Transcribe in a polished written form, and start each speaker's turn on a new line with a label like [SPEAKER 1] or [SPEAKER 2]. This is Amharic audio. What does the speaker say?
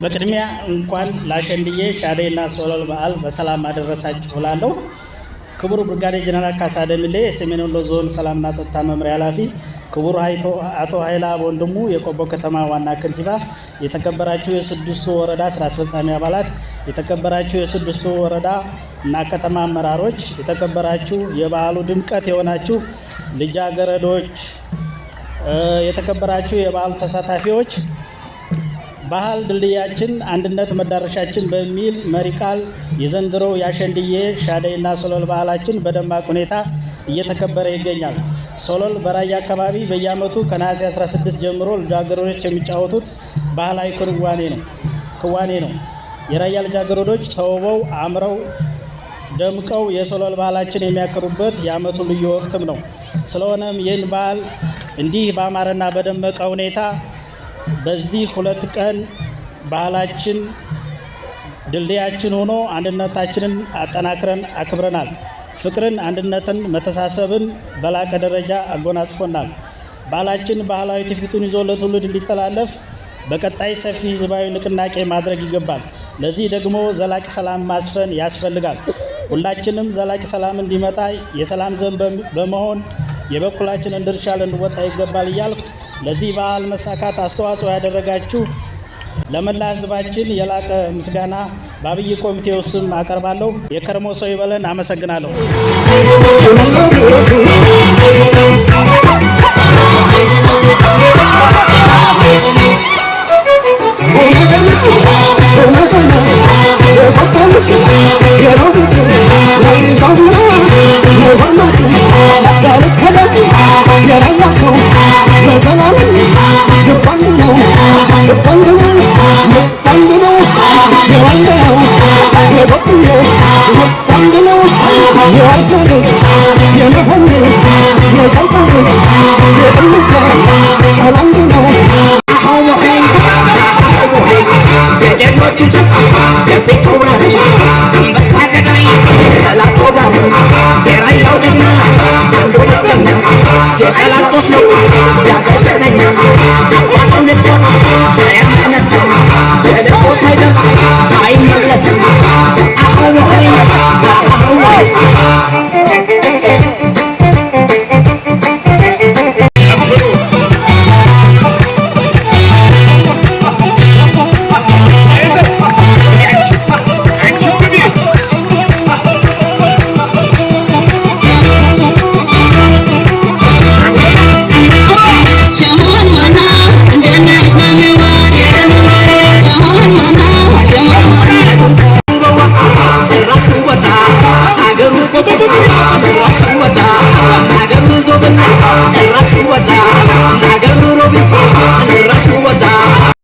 [SPEAKER 1] በቅድሚያ እንኳን ለአሸንድዬ ሻደይና ሶሎል በዓል በሰላም አደረሳችሁ እላለሁ። ክቡር ብርጋዴር ጀነራል ካሳ ደምሌ የሰሜን ወሎ ዞን ሰላምና ጸጥታ መምሪያ ኃላፊ፣ ክቡር አቶ ኃይለአብ ወንድሙ የቆቦ ከተማ ዋና ከንቲባ፣ የተከበራችሁ የስድስቱ ወረዳ ስራ አስፈጻሚ አባላት፣ የተከበራችሁ የስድስቱ ወረዳ እና ከተማ አመራሮች፣ የተከበራችሁ የበዓሉ ድምቀት የሆናችሁ ልጃገረዶች፣ የተከበራችሁ የበዓሉ ተሳታፊዎች፣ ባህል ድልድያችን አንድነት መዳረሻችን በሚል መሪ ቃል የዘንድሮው የአሸንድዬ ሻደይና ሶሎል በዓላችን በደማቅ ሁኔታ እየተከበረ ይገኛል። ሶሎል በራያ አካባቢ በየዓመቱ ከነሐሴ 16 ጀምሮ ልጃገረዶች የሚጫወቱት ባህላዊ ክዋኔ ነው። የራያ ልጃገረዶች ተውበው፣ አምረው፣ ደምቀው የሶሎል ባህላችን የሚያከብሩበት የዓመቱ ልዩ ወቅትም ነው። ስለሆነም ይህን በዓል እንዲህ በአማረና በደመቀ ሁኔታ በዚህ 2 ቀን ባህላችን ድልድያችን ሆኖ አንድነታችንን አጠናክረን አክብረናል። ፍቅርን፣ አንድነትን፣ መተሳሰብን በላቀ ደረጃ አጎናጽፎናል። ባህላችን ባህላዊ ትውፊቱን ይዞ ለትውልድ እንዲተላለፍ በቀጣይ ሰፊ ህዝባዊ ንቅናቄ ማድረግ ይገባል። ለዚህ ደግሞ ዘላቂ ሰላም ማስፈን ያስፈልጋል። ሁላችንም ዘላቂ ሰላም እንዲመጣ የሰላም ዘብ በመሆን የበኩላችንን ድርሻ ልንወጣ ይገባል እያልኩ ለዚህ በዓል መሳካት አስተዋጽኦ ያደረጋችሁ ለመላ ህዝባችን የላቀ ምስጋና በአብይ ኮሚቴው ስም አቀርባለሁ። የከርሞ ሰው ይበለን። አመሰግናለሁ።